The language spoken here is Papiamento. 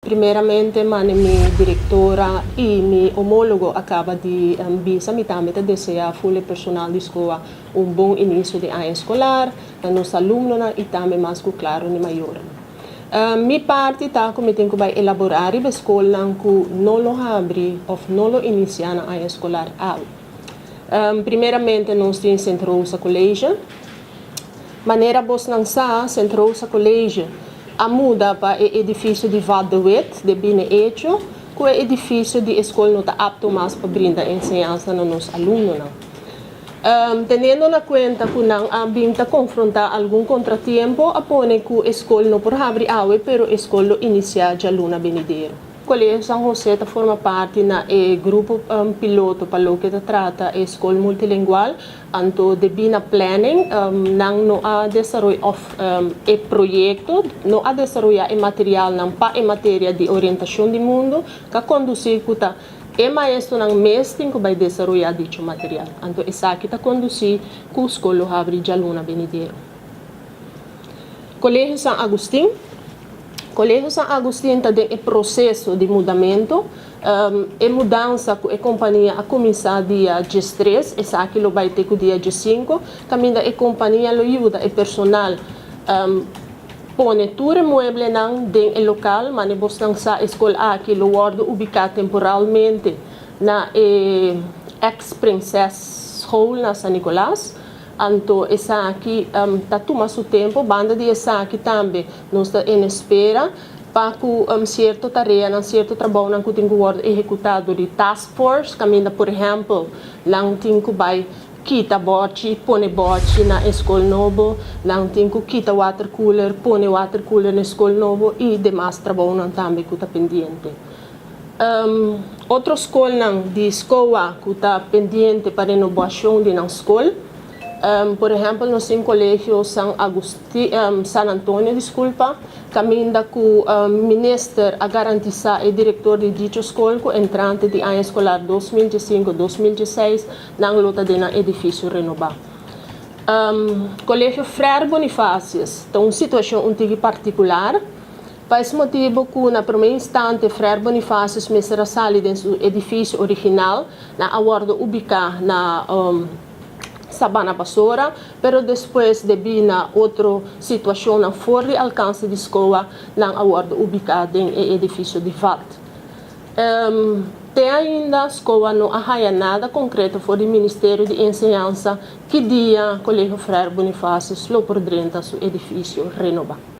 Primeramente, manera mi direktora i mi homólogo a kaba di bisa, mi tambe ta deseá full personal di SKOA un bon inisio di aña eskolar, na nos alumnonan i tambe mas ku klaro na mayornan. Mi parti ta ku mi tin ku bai elaborá riba skolnan ku no lo habri òf no lo inisiá na aña eskolar awe. Primeramente nos tin Sint Rosa College. Manera bosnan sa, Sint Rosa College a muda pa e edifisio di Vat de Wit, debí na e echo ku e edifisio di skol no ta apto mas pa brinda enseñansa na nos alumnonan. Teniendo na kuenta ku nan a bin ta konfrontá algun kontratiempo, a pone ku e skol no por habri awe, pero e skol lo inisiá djaluna benidero. Kolegio San José ta forma parti na e grupo piloto pa loke ta trata e skol multilingual. Anto debí na planning nan no a desaroyá òf e proyekto no a desaroyá e materialnan pa e materia di orientashon di mundu ku a kondusí ku ta e maestronan mes tin ku bai desaroyá dicho material. Anto esaki ta kondusí ku skol lo habri djaluna benidero. Kolegio San Agustin. Kolegio San Agustin ta den e proseso di mudamentu. E mudansa ku e kompania a kuminsá dia 13, esaki lo bai te ku dia 5, kaminda e kompania lo yuda e personal pone tur e mueblenan den e lokal. Manera bosnan sa, e skol aki lo wòrdu ubiká temporalmente na e ex Prinses School na San Nicolas. Anto esaki ta tuma su tempu. Banda di esaki tambe nos ta en espera pa ku sierto tareanan, sierto trabounan ku tin ku wòrdu ehekutá dor di task force, kaminda por ehèmpel nan tin ku bai kita bòchi, pone bòchi na e skol nobo, nan tin ku kita water cooler, pone water cooler na e skol nobo i demas trabounan tambe ku ta pendiente. Otro skolnan di SKOA ku ta pendiente pa renobashon di nan skol, por ehèmpel nos tin Kolegio San Agusti, San Antonio, diskulpa, kaminda ku minister a garantisá e direktor di dicho skol ku entrante di aña eskolar 2015-2016 nan lo ta den nan edifisio renobá. Kolegio Frère Bonifacius ta un situashon un tiki partikular. Pa es motibu ku na promé instante Frère Bonifacius mester a sali den su edifisio original, nan a wòrdu ubiká na Sabana Basora, pero despues debí na otro situashonnan for di alkanse di SKOA, nan a wòrdu ubiká den e edifisio di vat. Te ainda SKOA no a haya nada konkreto for di Ministerio di Enseñansa ki dia Kolegio Frère Bonifacius lo por drenta su edifisio renobá.